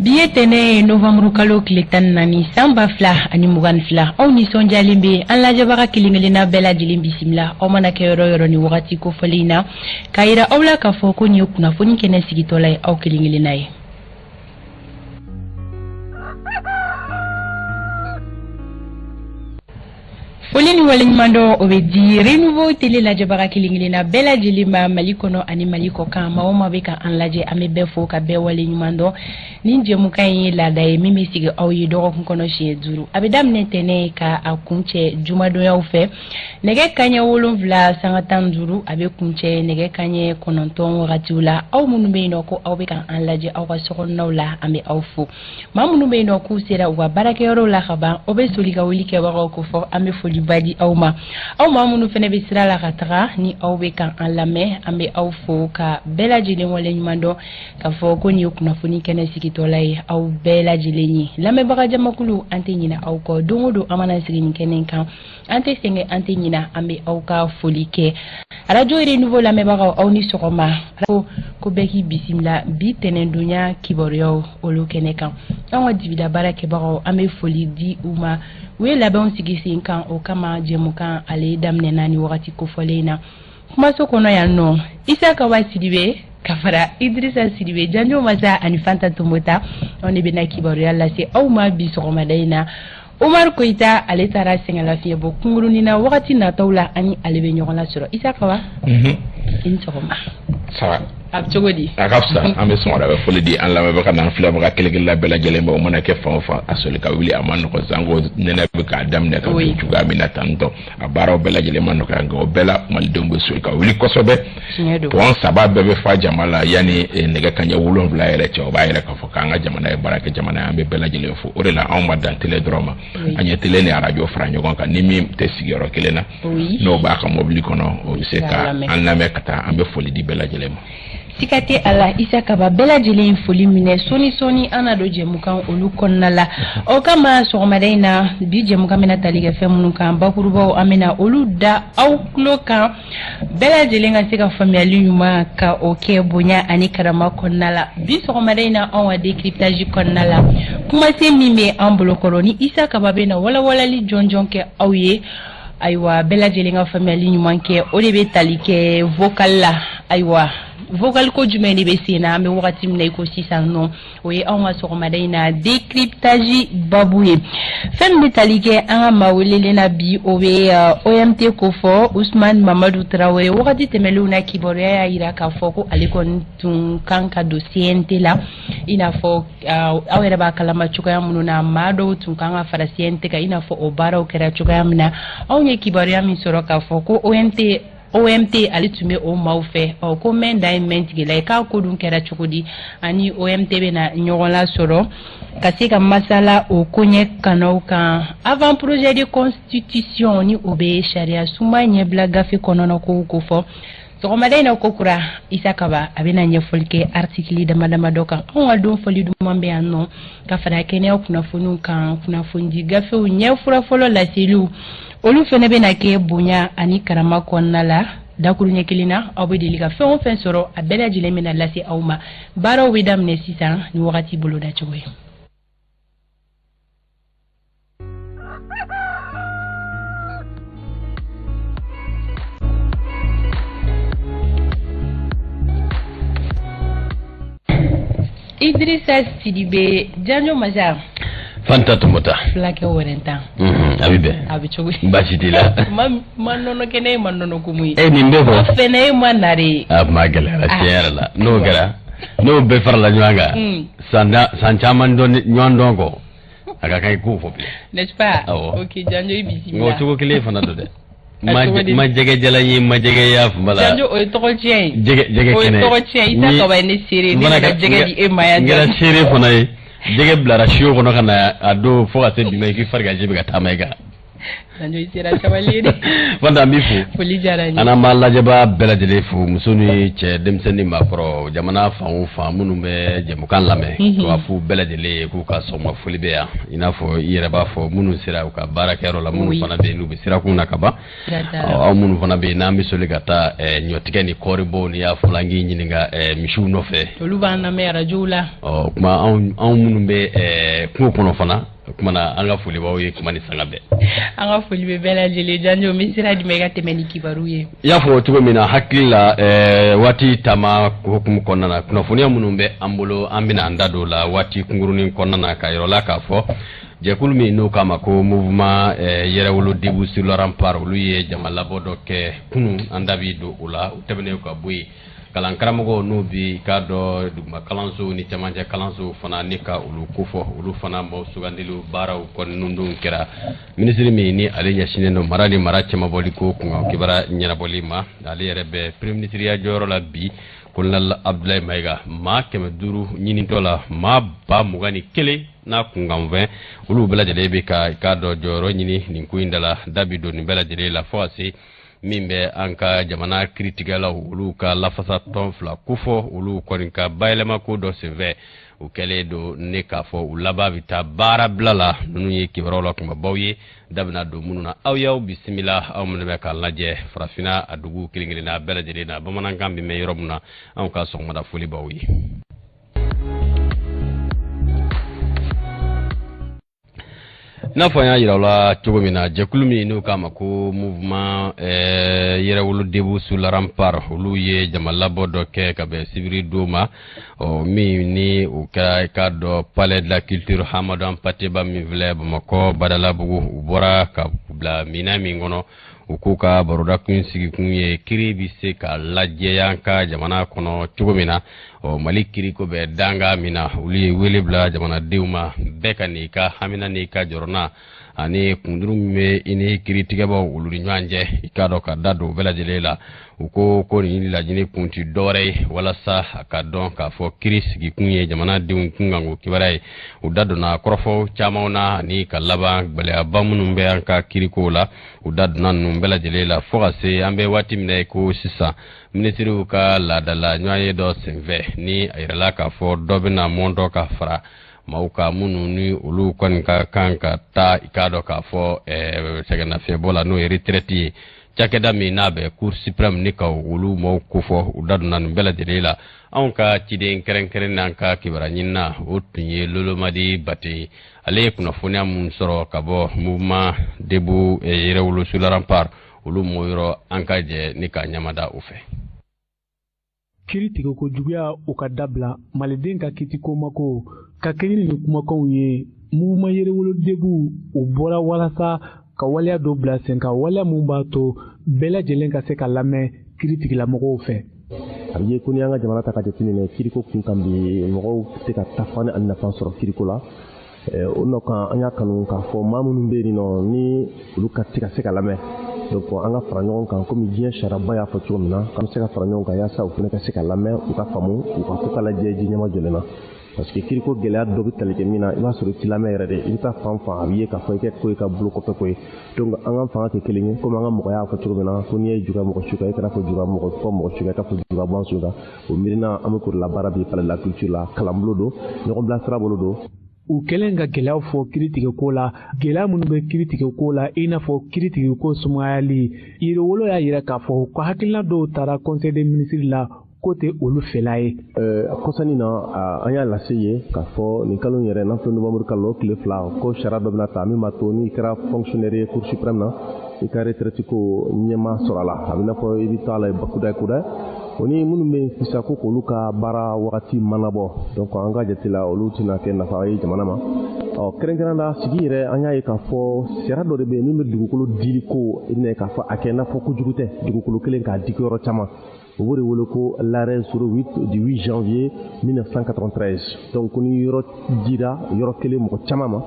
Bi ye tɛnɛn ye, novembre kalo tile 14, san 2022. Aw nisɔndiyalen bɛ an lajɛbaga kelen-kelenna bɛɛ lajɛlen bisimila, aw mana kɛ yɔrɔ yɔrɔ ni wagati kofɔlen in na, k'a yira aw la k'a fɔ ko nin ye kunnafoni kɛnɛ sigitɔla ye aw kelen-kelenna ye. Foli ni waleɲumandɔn, o bɛ di Renouveau télé lajɛbaga kelen-kelenna bɛɛ lajɛlen ma, Mali kɔnɔ ani Mali kɔ kan. Maa o maa bɛ ka an lajɛ, an bɛ bɛɛ fo ka bɛɛ waleɲumandɔn. Nin jɛmukan in ye laada ye min bɛ sigi aw ye dɔgɔkun kɔnɔ siɲɛ 5. A bɛ daminɛ tɛnɛn ka a kuncɛ jumadonyaw fɛ nɛgɛ kaɲɛ 7 sanga 15, a bɛ kuncɛ nɛgɛ kaɲɛ 9 wagatiw la. Aw minnu bɛ yen nɔ ko aw bɛ ka an lajɛ aw ka sokɔnɔnaw la, an bɛ aw fo. Maa minnu bɛ yen nɔ k'u sera u ka baarakɛyɔrɔw la ka ban, o bɛ soli ka wuli kɛbagaw ko fɔ, an bɛ foliba di aw ma. Aw maa minnu fana bɛ sira la ka taga ni aw bɛ ka an lamɛn, an bɛ aw fo ka bɛɛ lajɛlen waleɲuman dɔn k'a fɔ ko nin ye kunnafoni kɛnɛ sigitɔla ye aw bɛɛ lajɛlen ye. Lamɛnbaga jamakulu, an tɛ ɲinɛ aw kɔ. Don o don an mana sigi nin kɛnɛ kan, an tɛ sɛgɛn, an tɛ ɲinɛ, an bɛ aw ka foli kɛ. Arajo Renouveau lamɛnbagaw, aw ni sɔgɔma. Ko bɛɛ k'i bisimila bi tɛnɛndonya kibaruyaw olu kɛnɛ kan. An ka dibida baarakɛbagaw, an bɛ foli di u ma. U ye labɛnw sigi sen kan, o kama jɛmukan ale daminɛna ni wagati kofɔlen in na. Kumaso kɔnɔ yan nɔ, Isa Kaba Sidibe ka fara Idrissa Sidibe, Janjo Masa ani Fanta Tombota, anw de bɛna kibaruya lase aw ma bi sɔgɔmada in na. Omar Koyita, ale taara sɛgɛnlafiɲɛbɔ kunkurunin na. Wagati nataw la, ani ale bɛ ɲɔgɔn lasɔrɔ. Isa Kaba, i ni sɔgɔma. Ça. A bɛ cogo di? A ka fisa. An bɛ sɔgɔmada bɛ foli di an lamɛnbaga n'an filɛbaga kelen-kelenna bɛɛ lajɛlen ma. O mana kɛ fan o fan, a soli ka wuli a ma nɔgɔn, sanko nɛnɛ bɛ k'a daminɛ ka don cogoya min na tan tɔ, a baaraw bɛɛ lajɛlen ma nɔgɔya, nka o bɛɛ la malidenw bɛ soli ka wuli kosɛbɛ. Pɔn saba bɛɛ bɛ fa jama la yanni nɛgɛ kaɲɛ 7 yɛrɛ cɛ. O b'a yɛrɛ k'a fɔ k'an ka jamana ye baarakɛ jamana ye. An bɛ bɛɛ lajɛlen fo. O de la anw ma dan télé dɔrɔn ma, an ye télé ni arajo fara ɲɔgɔn kan. Ni min tɛ sigiyɔrɔ kelen na, n'o b'a ka mobili kɔnɔ, o bɛ se ka an lamɛn ka taa. An bɛ foli di bɛɛ lajɛlen ma. Sika tɛ a la, Isa Kaba. Bɛɛ lajɛlen foli minɛ. Sɔɔni sɔɔni an na don jɛmukan olu kɔnɔna la. O kama sɔgɔmada in na, bi jɛmukan bɛna tali kɛ fɛn minnu kan, bakurubaw, an bɛna olu da aw tulo kan, bɛɛ lajɛlen ka se ka faamuyali ɲuman ka o kɛ bonya ani karama kɔnɔna la. Bi sɔgɔmada in na, anw ka décryptage kɔnɔna la, kumasen min bɛ an bolokɔrɔ ni Isa Kaba bɛna walawalali jɔnjɔn kɛ aw ye, ayiwa, bɛɛ lajɛlen ka faamuyali ɲuman kɛ, o de bɛ tali kɛ vocal la. Ayiwa, vocal ko jumɛn de bɛ sen na an bɛ wagati min na i ko sisan nɔ? O ye anw ka sɔgɔmada in na décryptage babu ye. Fɛn min bɛ tali kɛ an ka maa welelen na bi, o bɛ OMT kofɔ, Usman Mamadu Tarawele. Wagati tɛmɛnlenw na, kibaruya y'a jira k'a fɔ ko ale kɔni tun kan ka don CNT la, i n'a fɔ aw yɛrɛ b'a kalama cogoya minnu na, maa dɔw tun kan ka fara CNT kan, i n'a fɔ o baaraw kɛra cogoya min na. Anw ye kibaruya min sɔrɔ k'a fɔ ko OMT ale tun bɛ o maaw fɛ. Ɔ, ko mɛn dan ye mɛn tigila ye, k'a ko dun kɛra cogo di? Ani OMT bɛna ɲɔgɔn lasɔrɔ ka se ka masala o koɲɛ kanaw kan. Avant projet de constitution ni o bɛ sariya sunba ɲɛbila gafe kɔnɔna kow ko fɔ, sɔgɔmada in na ko kura, Isa Kaba a bɛna ɲɛfɔli kɛ article dama dama dɔ kan. Anw ka don fɔli duman bɛ yan nɔ ka fara kɛnɛya kunnafoniw kan. Kunnafonidi gafew ɲɛfura fɔlɔ laseliw, olu fana bɛna kɛ bonya ani karama kɔnɔna la. Dakuruɲɛ kelen na, aw bɛ deli ka fɛn o fɛn sɔrɔ, a bɛɛ lajɛlen bɛna lase aw ma. Baaraw bɛ daminɛ sisan ni wagati bolodacogo ye. Idrissa Sidibe, Janjo Masa. Fanta Tombota. Fulakɛ wɛrɛntan. A bɛ bɛn. A bɛ cogo di? Baasi t'i la. Ma nɔnɔ kɛnɛ ye, ma nɔnɔ kumu ye. E nin bɛɛ fɔ. Ma fɛnɛ ye, ma nare ye. A kuma gɛlɛyara tiɲɛ yɛrɛ la. N'o kɛra, n'o bɛɛ farala ɲɔgɔn kan, san caman dɔn ɲɔgɔn dɔn kɔ, a ka kan i k'o fɔ bilen. N'est-ce pas? Awɔ. Ok, Janjo, i bisimila. Nka o cogo kelen fana don dɛ. Ma jɛgɛjalan ye, ma jɛgɛ y'a fuma la. Janjo, o ye tɔgɔ tiɲɛ ye. Jɛgɛ jɛgɛ kɛnɛ. O ye tɔgɔ tiɲɛ. Isa Kaba ye ne seere, ne bɛna jɛgɛ di e ma yan. N kɛra seere fana ye. Jɛgɛ bilara siyo kɔnɔ ka na a don fo ka se bi ma, i k'i farigaji bɛ ka taama i kan. Janjo, i sera sabali ye dɛ. Fanta, an b'i fo. Foli diyara n ye. An n'an b'a lajɛbaa bɛɛ lajɛlen fo, muso ni cɛ, denmisɛnnin, maakɔrɔ, jamana fan o fan minnu bɛ jɛmukan lamɛn, k'a f'u bɛɛ lajɛlen ye k'u ka sɔgɔma foli bɛ yan. I n'a fɔ i yɛrɛ b'a fɔ, minnu sera u ka baarakɛyɔrɔ la, minnu fana bɛ yen n'u bɛ sirakun na ka ban, aw minnu fana bɛ yen n'an bɛ soli ka taa ɲɔtigɛ ni kɔɔribɔw, n'i y'a fɔla an k'i ɲininka misiw nɔfɛ. Olu b'an lamɛn arajow la. Ɔ kuma, anw minnu bɛ kungo kɔnɔ fana, o kuma na, an ka foli b'aw ye kuma ni sanga bɛɛ. An ka foli bɛ bɛɛ lajɛlen. Janjo, n bɛ sira di ma i ka tɛmɛ ni kibaru ye. I y'a fɔ cogo min na, hakili la, waati taama hukumu kɔnɔna na, kunnafoniya minnu bɛ an bolo, an bɛna an da don o la waati kunkurunin kɔnɔna na, ka yɔrɔ la k'a fɔ jɛkulu min n'o k'a ma ko Mouvement Yɛrɛwolo Debout sur le Rempart, olu ye jama labɔ dɔ kɛ kunun. An da bi don o la. O tɛmɛnen ka bɔ yen, kalan karamɔgɔw n'u bi k'a dɔn duguma kalansow ni camancɛ kalansow fana, ni ka olu kofɔ, olu fana maaw sugandiliw baaraw kɔni don kɛra. Minisiri min ni ale ɲɛsinnen don mara ni mara cɛmabɔli ko kunkan kibaruya ɲɛnabɔli ma, ale yɛrɛ bɛ premier ministeriya jɔyɔrɔ la bi, Colonel Abdoulaye Maïga, maa 500 ɲinitɔ la, maa 21 000 n'a kunkanfɛn, olu bɛɛ lajɛlen bɛ ka k'a dɔn jɔyɔrɔ ɲini nin ko in da la. Da bi don nin bɛɛ lajɛlen la, fo ka se min bɛ an ka jamana kiiritigɛlaw, olu ka lafasa tɔn fila kofɔ, olu kɔni ka bayɛlɛma ko dɔ senfɛ, o kɛlen don ne k'a fɔ u laban bɛ taa baara bila la. Ninnu ye kibaruyaw la kunbabaw ye, da bɛna don minnu na. Aw y'aw bisimila, aw minnu bɛ k'a lajɛ farafinna a dugu kelen kelenna bɛɛ lajɛlen na, bamanankan bɛ mɛn yɔrɔ min na, anw ka sɔgɔmada foli b'aw ye. I n'a fɔ an y'a yira aw la cogo min na, jɛkulu min n'u k'a ma ko Mouvement Yɛrɛwolo Debout sur le Rempart, olu ye jama labɔ dɔ kɛ ka bɛn sibiri don ma, ɔ min ni o kɛra i k'a dɔn Palais de la Culture Amadou Hampâté Bâ min filɛ Bamakɔ Badalabugu. U bɔra ka bila minɛn min kɔnɔ, u k'u ka baroda kun sigikun ye kiri bɛ se ka lajɛya an ka jamana kɔnɔ cogo min na. Ɔ Mali kiriko bɛ danga min na, olu ye wele bila jamanadenw ma, bɛɛ ka n'i ka hamina n'i ka jɔrɔna ani kunduru min bɛ i ni kiritigɛbaw olu ni ɲɔgɔn cɛ, i k'a dɔn ka da don o bɛɛ lajɛlen la. U ko ko nin laɲini kun ti dɔwɛrɛ ye walasa a ka dɔn k'a fɔ kiri sigikun ye jamanadenw kunkanko kibaruya ye. U da donna kɔrɔfɔ camanw na ani ka laban gɛlɛyaba minnu bɛ an ka kirikow la, u da donna ninnu bɛɛ lajɛlen la, fo ka se an bɛ waati min na ko sisan, minisiriw ka laadala ɲɔgɔnye dɔ senfɛ, ni a yirala k'a fɔ dɔ bɛna mɔntɔ ka fara maaw ka minnu ni olu kɔni ka kan ka taa, i k'a dɔn k'a fɔ sɛgɛnnafiɲɛbɔ la, n'o ye retraite ye, cakɛda min n'a bɛ Cour suprême, ni ka olu maaw kofɔ, u da donna nin bɛɛ lajɛlen la. Anw ka ciden kɛrɛnkɛrɛn n'an ka kibaruya ɲinina, o tun ye Lolomadi Bate ye. Ale ye kunnafoniya mun sɔrɔ ka bɔ Mouvement Debout Yɛrɛwolo sur le Rempart olu mɔ yɔrɔ, an ka jɛ ni ka ɲamada o fɛ. Kiri tigɛko juguya, o ka dabila, maliden ka kitiko mako ka kɛɲɛ ni nin kumakanw ye, Mouvement Yɛrɛwolo Debout o bɔra walasa ka waleya dɔ bila sen kan, waleya mun b'a to bɛɛ lajɛlen ka se ka lamɛn kiri tigilamɔgɔw fɛ. A bɛ ye ko n'i y'an ka jamana ta ka jateminɛ kiriko kun kan bi, mɔgɔw tɛ ka tafa ni nafa sɔrɔ kiriko la. O nɔ kan, an y'a kanu k'a fɔ maa minnu bɛ yen nɔ ni olu ka se ka se ka lamɛn, donc an ka fara ɲɔgɔn kan, komi diɲɛ sariyaba y'a fɔ cogo min na, k'an bɛ se ka fara ɲɔgɔn kan yaasa u fana ka se ka lamɛn, u ka faamu, u ka ko ka lajɛ ji ɲɛma jɔlen na. Parce que kiriko gɛlɛya dɔ bɛ tali kɛ min na, i b'a sɔrɔ i ti lamɛn yɛrɛ de, i bɛ taa fan fan, a bɛ ye k'a fɔ i kɛ ko i ka bolo kɔfɛ ko ye. Donc an ka fanga kɛ kelen ye, komi an ka mɔgɔ y'a fɔ cogo min na ko n'i ye juga mɔgɔ su kan, i kana fɔ juga mɔgɔ fɔ mɔgɔ su kan, i ka fɔ juga bɔ an su kan. O miirina, an bɛ k'o de la baara bi Palais de la Culture la. Kalanbolo don, ɲɔgɔn bilasira bolo don. U kɛlen ka gɛlɛyaw fɔ kiritigɛko la, gɛlɛya minnu bɛ kiritigɛko la, i n'a fɔ kiritigɛko sumayali, Yɛrɛwolo y'a yira k'a fɔ ko hakilina dɔw taara Conseil des ministres la, ko tɛ olu fɛla ye. Kɔsani na, an y'a lase ye k'a fɔ nin kalo yɛrɛ n'a filɛ, novembre kalo tile 2, ko sariya dɔ bɛna ta min b'a to n'i kɛra fonctionnaire ye Cour suprême na, i ka retraite ko ɲɛma sɔrɔ a la, a bɛ n'a fɔ i bɛ taa la kudayi kudayi. O ni minnu bɛ yen sisan ko k'olu ka baara wagati manabɔ, donc an ka jate la, olu tɛna kɛ nafa ye jamana ma. Ɔ kɛrɛnkɛrɛn la, sigi yɛrɛ, an y'a ye k'a fɔ sariya dɔ de bɛ yen min bɛ dugukolo dili ko, i bɛna ye k'a fɔ a kɛ i n'a fɔ kojugu tɛ, dugukolo kelen k'a di yɔrɔ caman. O b'o de wele ko l'arrêt 08 du 8 janvier 1993. Donc ni yɔrɔ dira yɔrɔ kelen mɔgɔ caman ma,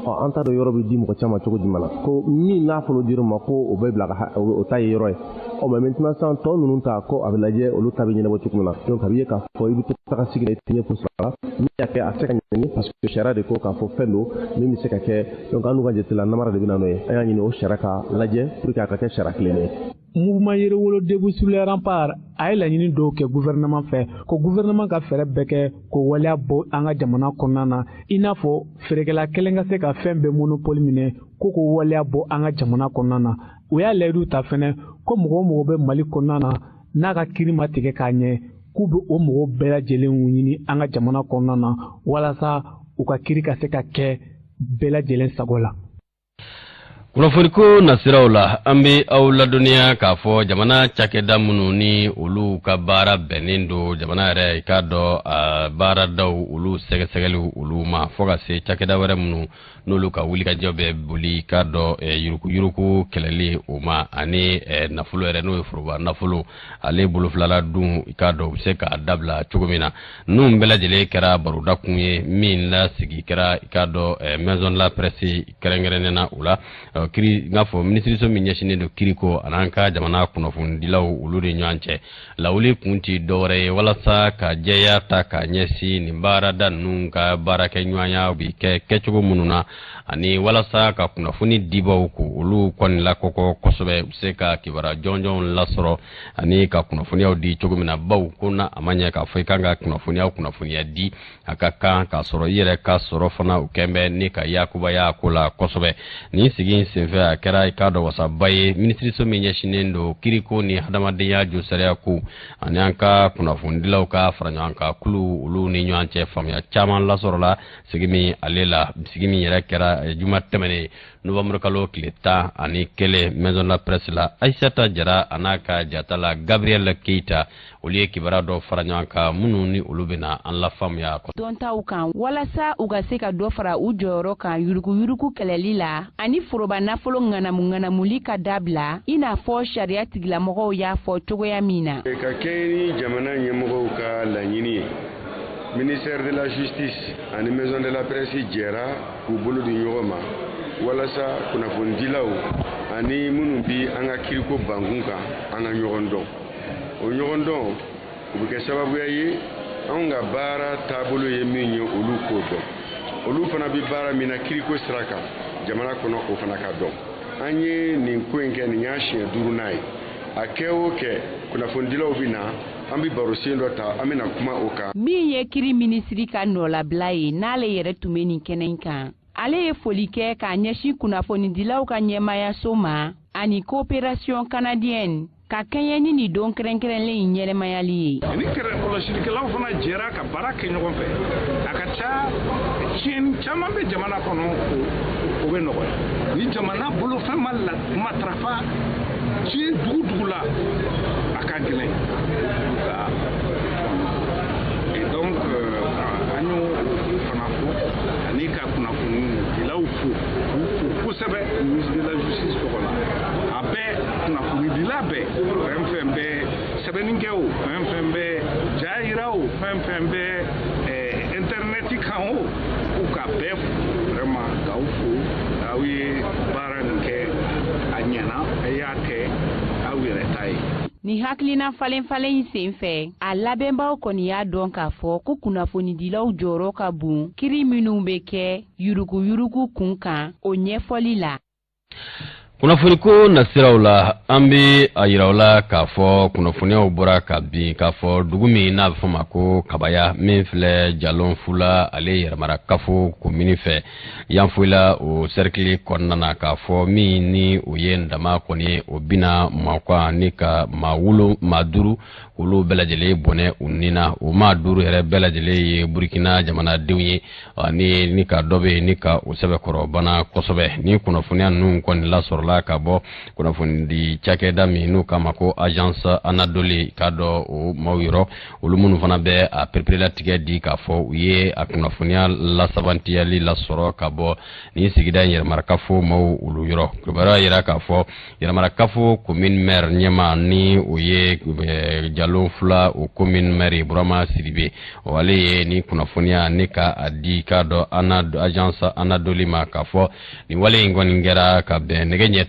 Ɔ, an t'a dɔn yɔrɔ bɛ di mɔgɔ caman cogo jumɛn na, ko min n'a fɔlɔ dir'o ma, ko o bɛ bila ka o ta ye yɔrɔ ye. Ɔ, mais maintenant sisan, tɔ ninnu ta, ko a bɛ lajɛ olu ta bɛ ɲɛnabɔ cogo min na. Donc a bɛ ye k'a fɔ i bɛ to taga sigi la, i tɛ ɲɛfɔ sɔrɔ a la. Min y'a kɛ, a tɛ se ka ɲangi, parce que sariya de ko k'a fɔ fɛn don min bɛ se ka kɛ. Donc an n'u ka jate la, namara de bɛ na n'o ye. An y'a ɲini o sariya ka lajɛ pour que a ka kɛ sariya tilennen ye. Mouvement Yerewolo Debout sur les Remparts a ye laɲini dɔw kɛ gouvernement fɛ, ko gouvernement ka fɛɛrɛ bɛɛ kɛ k'o waleya bɔ an ka jamana kɔnɔna na, i n'a fɔ feerekɛla kelen ka se ka fɛn bɛɛ monopole minɛ, ko k'o waleya bɔ an ka jamana kɔnɔna na. U y'a layidu ta fɛnɛ ko mɔgɔ o mɔgɔ bɛ Mali kɔnɔna na, n'a ka kiiri ma tigɛ k'a ɲɛ, k'u bɛ o mɔgɔw bɛɛ lajɛlen ɲini an ka jamana kɔnɔna na, walasa u ka kiiri ka se ka kɛ bɛɛ lajɛlen sago la. Kunnafoniko nasiraw la, an bɛ aw ladɔnniya k'a fɔ jamana cakɛda minnu ni olu ka baara bɛnnen don jamana yɛrɛ, i k'a dɔn, a baaradaw olu sɛgɛsɛgɛliw olu ma, fo ka se cakɛda wɛrɛ minnu n'olu ka wulikajɔ bɛ boli, i k'a dɔn, yurukuyuruku kɛlɛli o ma, ani nafolo yɛrɛ, n'o ye foroba nafolo ale bolofilala dun, i k'a dɔn, u bɛ se k'a dabila cogo min na. Ninnu bɛɛ lajɛlen kɛra baroda kun ye min lasigi kɛra, i k'a dɔn, Maison de la Presse kɛrɛnkɛrɛnnen na. O la, kiri n k'a fɔ minisiriso min ɲɛsinnen don kiriko an'an ka jamana kunnafonidilaw olu de ɲɔgɔn cɛ, lawuli kun ti dɔwɛrɛ ye walasa ka jɛya ta ka ɲɛsin nin baarada ninnu ka baarakɛɲɔgɔnya bi kɛ kɛcogo minnu na, ani walasa ka kunnafoni dibaw ko olu kɔni lakɔkɔ kosɛbɛ, u bɛ se ka kibaruya jɔnjɔnw lasɔrɔ ani ka kunnafoniyaw di cogo min na. Baw ko na a ma ɲɛ k'a fɔ i kan ka kunnafoniya kunnafoniya di, a ka kan k'a sɔrɔ i yɛrɛ ka sɔrɔ fana o kɛn bɛ ni ka yakubaya a ko la kosɛbɛ. Nin sigi in senfɛ, a kɛra, i k'a dɔn, wasaba ye minisiriso min ɲɛsinnen don kiriko ni hadamadenya josariya ko ani an ka kunnafonidilaw ka fara ɲɔgɔn kan kulu olu ni ɲɔgɔn cɛ. Faamuya caman lasɔrɔla sigi min ale la, sigi min yɛrɛ kɛra juma tɛmɛnen, novembre kalo tile 11, Maison de la Presse la. Aissata Jara a n'a ka jata la Gabriel Keita, olu ye kibaruya dɔ fara ɲɔgɔn kan minnu ni olu bɛna an lafaamuya. Dɔntaw kan walasa u ka se ka dɔ fara u jɔyɔrɔ kan yuruguyurugu kɛlɛli la ani foroba nafolo ŋanamu ŋanamuli ka dabila, i n'a fɔ sariya tigilamɔgɔw y'a fɔ cogoya min na. Ka kɛɲɛ ni jamana ɲɛmɔgɔw ka laɲini ye, ministère de la Justice ani Maison de la Presse jɛra k'u bolo di ɲɔgɔn ma walasa kunnafonidilaw ani minnu bi an ka kiriko bankun kan, an ka ɲɔgɔn dɔn. O ɲɔgɔn dɔn, o bɛ kɛ sababuya ye anw ka baara taabolo ye min ye, olu k'o dɔn, olu fana bɛ baara min na kiriko sira kan jamana kɔnɔ, o fana ka dɔn. An ye nin ko in kɛ, nin y'a siɲɛ duurunan ye. A kɛ o kɛ, kunnafonidilaw bɛ na, an bɛ barosen dɔ ta, an bɛna kuma o kan. Min ye kiri minisiri ka nɔlabila ye, n'ale yɛrɛ tun bɛ nin kɛnɛ in kan, ale ye foli kɛ k'a ɲɛsin kunnafonidilaw ka ɲɛmaayaso ma ani Coopération canadienne ka kɛɲɛ ni nin don kɛrɛnkɛrɛnlen in ɲɛnɛmayali ye. Ni kɔlɔsilikɛlaw fana jɛra ka baara kɛ ɲɔgɔn fɛ, a ka ca tiɲɛni caman bɛ jamana kɔnɔ, o bɛ nɔgɔya. Ni jamana bolofɛn ma matarafa tiɲɛ dugu dugu la, a ka gɛlɛn ka. Et donc an y'o fana fɔ ani ka kunnafonidilaw fo, k'u fo kosɛbɛ ministre de la Justice tɔgɔ la. A bɛɛ, kunnafonidila bɛɛ, fɛn fɛn bɛ sɛbɛnni kɛ o, fɛn fɛn bɛ ja yira o, fɛn fɛn bɛ internet kan o, k'u ka bɛɛ fo vraiment, k'aw fo. Aw ye baara nin kɛ, a ɲɛna, a y'a kɛ aw yɛrɛ ta ye. Nin hakilina falen falen in sen fɛ, a labɛnbaw kɔni y'a dɔn k'a fɔ ko kunnafonidilaw jɔyɔrɔ ka bon kiri minnu bɛ kɛ yuruguyurugu kun kan, o ɲɛfɔli la. Kunnafoniko nasiraw la, an bɛ a yira aw la k'a fɔ kunnafoniyaw bɔra ka bin k'a fɔ dugu min n'a bɛ fɔ ma ko Kabaya, min filɛ Jalon Fula ale yɛrɛmara kafo komini fɛ Yanfolila, o sɛrikili kɔnɔna na, k'a fɔ min ni o ye ndama kɔni ye, o bina maa kan ni ka maa wolo maa duuru, olu bɛɛ lajɛlen bɔnɛ u ni na. O maa duuru yɛrɛ bɛɛ lajɛlen ye Burukina jamanadenw ye, ni ka dɔ bɛ yen ni ka o sɛbɛkɔrɔ bana kosɛbɛ. Ni kunnafoniya ninnu kɔni lasɔrɔla. lasɔrɔla ka bɔ kunnafonidi cakɛda min n'u k'a ma ko Agence Anadolu k'a dɔn o maaw yɔrɔ, olu minnu fana bɛ a pereperelatigɛ di k'a fɔ u ye a kunnafoniya lasabantiyali lasɔrɔ ka bɔ nin sigida in yɛrɛmarakafo maaw olu yɔrɔ. Kibaruya yira k'a fɔ yɛrɛmarakafo commune maire ɲɛmaa, ni o ye Jalo Fula, o commune maire Burama Sidibe, o ale ye ni kunnafoniya ni ka a di k'a dɔn Agence Anadolu ma k'a fɔ nin wale in kɔni kɛra ka bɛn nɛgɛ ɲɛ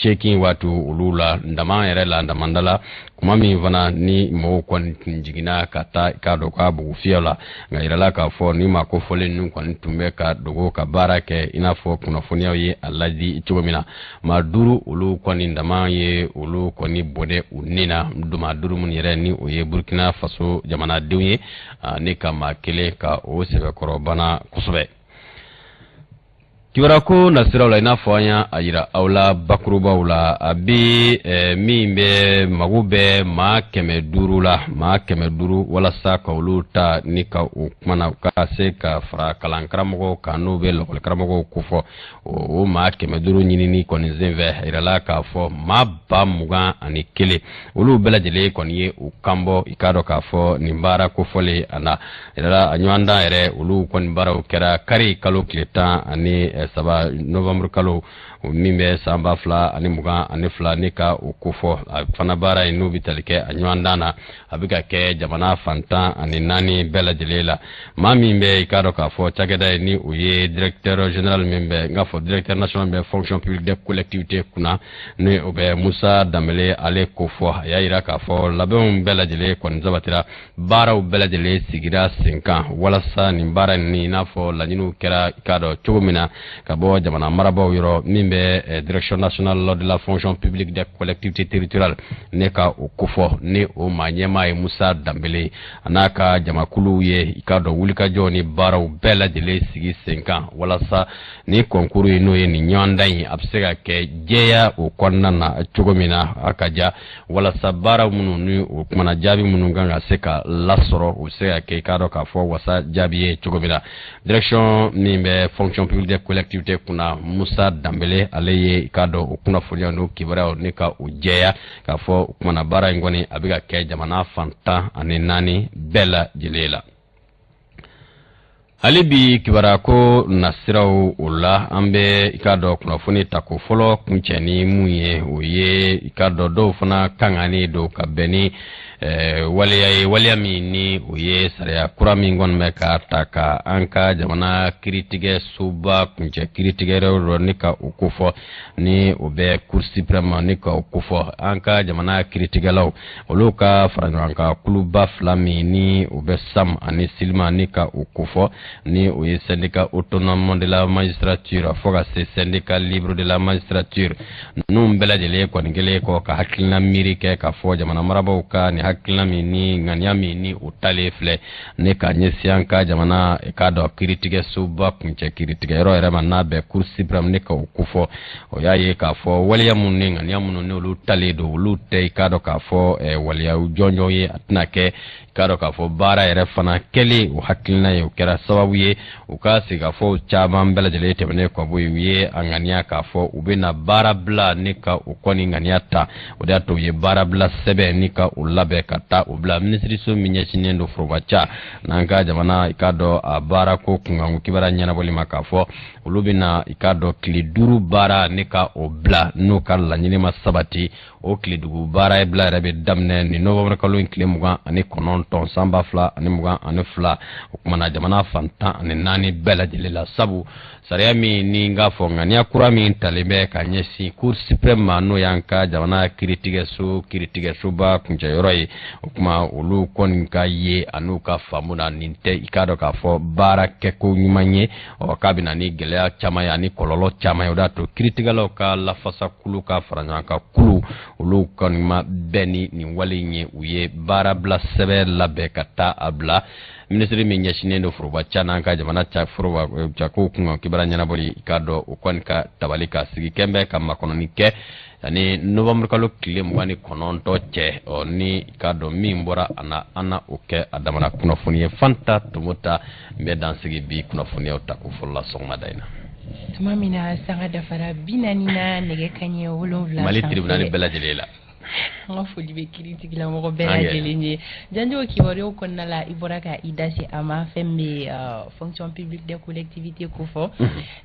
18 waati olu la, dama yɛrɛ la, damanda la, kuma min fana ni mɔgɔw kɔni tun jiginna ka taa k'a dɔn k'a bugu fiyɛ la. Nka yirala k'a fɔ ni maa kofɔlen ninnu kɔni tun bɛ ka dogo ka baara kɛ, i n'a fɔ kunnafoniyaw ye a ladi cogo min na. Maa duuru olu kɔni dama ye olu kɔni bɔnɛ u ni na, maa duuru minnu yɛrɛ ni o ye Burkina Faso jamanadenw ye, ni ka maa kelen ka o sɛbɛkɔrɔ bana kosɛbɛ. Kibaruya nasiraw la, i n'a fɔ an y'a yira aw la bakurubaw la, a bɛ min bɛ mago bɛ maa 500 la, maa 500, walasa ka olu ta ni ka o kumana ka se ka fara kalankaramɔgɔw kan n'o bɛ lakɔlikaramɔgɔw kofɔ. O maa 500 ɲinini kɔni senfɛ, a yirala k'a fɔ maa 21,000 olu bɛɛ lajɛlen kɔni ye u kanbɔ i k'a dɔn k'a fɔ nin baara kofɔlen a na. Yirala a ɲɔgɔndan yɛrɛ, olu kɔni baaraw kɛra kari kalo tile 13 novembre kalo min bɛ san 2022, ni ka o kofɔ. A fana baara in n'o bɛ tali kɛ a ɲɔgɔndan na, a bɛ ka kɛ jamana fan 14 bɛɛ lajɛlen la. Maa min bɛ i k'a dɔn k'a fɔ cakɛda ye, ni o ye directeur général min bɛ n k'a fɔ directeur national bɛ fonction publique des collectivités kunna, ni o bɛ Musa Danbele, ale ko fɔ, a y'a yira k'a fɔ labɛnw bɛɛ lajɛlen kɔni sabatira, baaraw bɛɛ lajɛlen sigira sen kan walasa nin baara nin, i n'a fɔ laɲiniw kɛra i k'a dɔn cogo min na ka bɔ jamana marabaaw yɔrɔ, min bɛ direction nationale de la fonction publique des collectivités territoriales, ne ka o kofɔ, ni o maa ɲɛmaa ye Musa Danbele, a n'a ka jamakuluw ye i k'a dɔn wulikajɔ ni baaraw bɛɛ lajɛlen sigi sen kan walasa ni concours ye, n'o ye nin ɲɔgɔndan in, a bɛ se ka kɛ jɛya o kɔnɔna na cogo min na a ka ja, walasa baara minnu ni o kumana jaabi minnu kan ka se ka lasɔrɔ, o bɛ se ka kɛ i k'a dɔn k'a fɔ wasa jaabi ye cogo min na. Direction min bɛ fonction publique des collectivités kunna, Musa Danbele, ale ye i k'a dɔn o kunnafoniyaw n'o kibaruyaw ni ka o jɛya k'a fɔ o kumana baara in kɔni a bɛ ka kɛ jamana fan 14 bɛɛ lajɛlen la. Hali bi kibaruya ko nasiraw o la, an bɛ i k'a dɔn kunnafoni ta ko fɔlɔ kuncɛ ni mun ye, o ye i k'a dɔn dɔw fana kangannen don ka bɛn ni waleya ye, waleya min ni o ye sariya kura min kɔni bɛ ka ta ka an ka jamana kiiritigɛ soba kuncɛ kiiritigɛ yɔrɔ ni ka o kofɔ, ni o bɛ Cour suprême, ni ka o kofɔ an ka jamana kiiritigɛlaw olu ka fara ɲɔgɔn kan kuluba fila min ni o bɛ SAM ani SILMA, ni ka o kofɔ, ni o ye syndicat autonome de la magistrature fo ka se syndicat libre de la magistrature ninnu bɛɛ lajɛlen kɔni kɛlen kɔ ka hakilina miiri kɛ k'a fɔ jamana marabaaw ka nin hakilina min ni ŋaniya min ni o talen filɛ ne ka ɲɛsin an ka jamana k'a dɔn kiiritigɛsoba kuncɛ kiiritigɛyɔrɔ yɛrɛ ma, n'a bɛ Cour suprême, ne ka o kofɔ. O y'a ye k'a fɔ waleya minnu ni ŋaniya minnu ni olu talen don, olu tɛ i k'a dɔn k'a fɔ waleya jɔnjɔn ye. A tɛna kɛ k'a dɔn k'a fɔ baara yɛrɛ fana kɛlen o hakilina ye, o kɛra sababu ye u ka sigikafɔw caman bɛɛ lajɛlen tɛmɛnen kɔ bɔ yen, u ye a ŋaniya k'a fɔ u bɛna baara bila ni ka o kɔni ŋaniya ta. O de y'a to u ye baara bila sɛbɛn ni ka o labɛn ka taa o bila minisiriso min ɲɛsinnen don forobaca n'an ka jamana i k'a dɔn a baarako kunkanko kibaruya ɲɛnabɔli ma, k'a fɔ olu bɛna i k'a dɔn tile 5 baara ni ka o bila n'u ka laɲini ma sabati. O tile dugu baara bila yɛrɛ bɛ daminɛ nin novembre kalo in tile 29 san 2022, o kumana jamana fan 14 bɛɛ lajɛlen la, sabu sariya min ni n k'a fɔ ŋaniya kura min talen bɛ ka ɲɛsin Cour suprême ma, n'o y'an ka jamana kiiritigɛso kiiritigɛsoba kuncɛyɔrɔ ye, o kuma olu kɔni ka ye an'u ka faamu na, nin tɛ i k'a dɔn k'a fɔ baara kɛko ɲuman ye. Ɔ k'a bɛ na ni gɛlɛya caman ye ani kɔlɔlɔ caman ye. O de y'a to kiiritigɛlaw ka lafasa kulu ka fara ɲɔgɔn kan kulu, olu kɔni ma bɛn ni nin wale in ye. U ye baarabila sɛbɛn labɛn ka taa a bila minisiri min ɲɛsinnen don foroba ca n'an ka jamana ca foroba cakow kunkan kibaruya ɲɛnabɔli, i k'a dɔn o kɔni ka tabali ka sigi kɛn bɛ ka makɔnɔni kɛ ani novembre kalo tile 29 cɛ. Ɔ ni i k'a dɔn min bɔra a na, an na o kɛ a damana kunnafoni ye. Fanta Tomota n bɛ dan sigi bi kunnafoniyaw ta ko fɔlɔ la sɔgɔmada in na. Tuma min na sanga dafara 40 na nɛgɛ kanɲɛ 7 Mali tribunal bɛɛ lajɛlen la. An ka foli bɛ kiiritigɛlamɔgɔ bɛɛ lajɛlen ye. Janjo, kibaruyaw kɔnɔna la, i bɔra ka i da se a ma, fɛn min bɛ fonction publique des collectivités ko fɔ,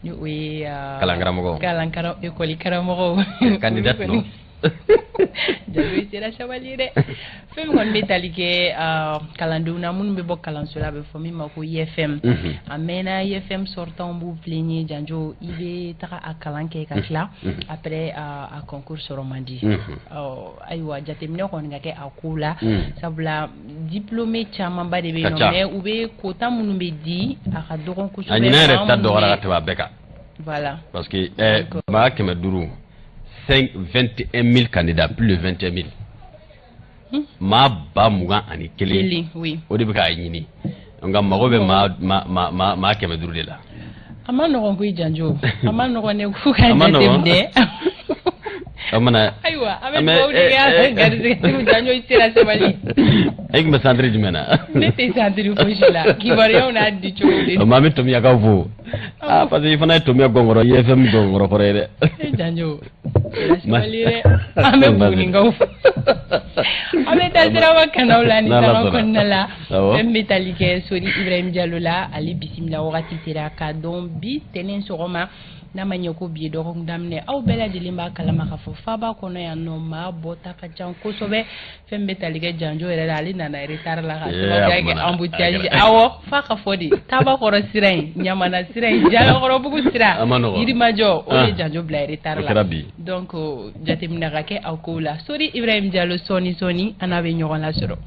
ni o ye kalankaramɔgɔ, kalankara école karamɔgɔw. Candidat non. Janjo, i sera sabali ye dɛ. Fɛn min kɔni bɛ tali kɛ kalandenw na minnu bɛ bɔ kalanso la, a bɛ fɔ min ma ko IFM. A mɛnna, IFM sortants b'u plaigner. Janjo, i bɛ taga a kalan kɛ ka tila, après a concours sɔrɔ man di. Ayiwa, jateminɛ kɔni ka kɛ a ko la, sabula diplômé camanba de bɛ yen nɔ, mais u bɛ quota minnu bɛ di, a ka dɔgɔn kosɛbɛ. A ɲinan yɛrɛ ta dɔgɔyara ka tɛmɛ a bɛɛ kan. Voilà. Parce que maa 500, 5 21 000 candidats, plus de 21 000, maa 21 000, o de bɛ k'a ɲini, nka mago bɛ maa maa 500 de la. A ma nɔgɔn koyi, Janjo, a ma nɔgɔn ne k'u ka jateminɛ. O mana. Ayiwa, an bɛ dugawu de kɛ garijɛgɛtigiw. Janjo, i sera sabali. E tun bɛ centre jumɛn na? Ne tɛ centre fosi la, kibaruyaw n'a di cogo de. O ma, an bɛ Tomiyakaw fo. Ah, parce que i fana ye Tomiya gɔnkɔrɔ, IFM gɔnkɔrɔ kɔrɔ ye dɛ. E Janjo, sabali dɛ. An bɛ Bugunikaw fo. An bɛ taa siraba kanaw la ni sanga kɔnɔna la. Fɛn bɛ tali kɛ Sori Ibrahim Jalo la, ale bisimila wagati sera k'a dɔn bi tɛnɛn sɔgɔma, n'a ma ɲɛ ko bi ye dɔgɔkun daminɛ, aw bɛɛ lajɛlen b'a kalama k'a fɔ faaba kɔnɔ yan nɔ, maa bɔta ka ca kosɛbɛ. Fɛn bɛ tali kɛ Janjo yɛrɛ la, ale nana retard la ka sababuya kɛ embouteillage. Awɔ, f'a ka fɔ de, Tabakɔrɔ sira in, Ɲamana sira in, Jalakɔrɔbugu sira, Yirimajɔ, o de Janjo bila retard la. Donc jateminɛ ka kɛ aw kow la. Sori Ibrahim Jalo, sɔɔni sɔɔni an n'a bɛ ɲɔgɔn lasɔrɔ.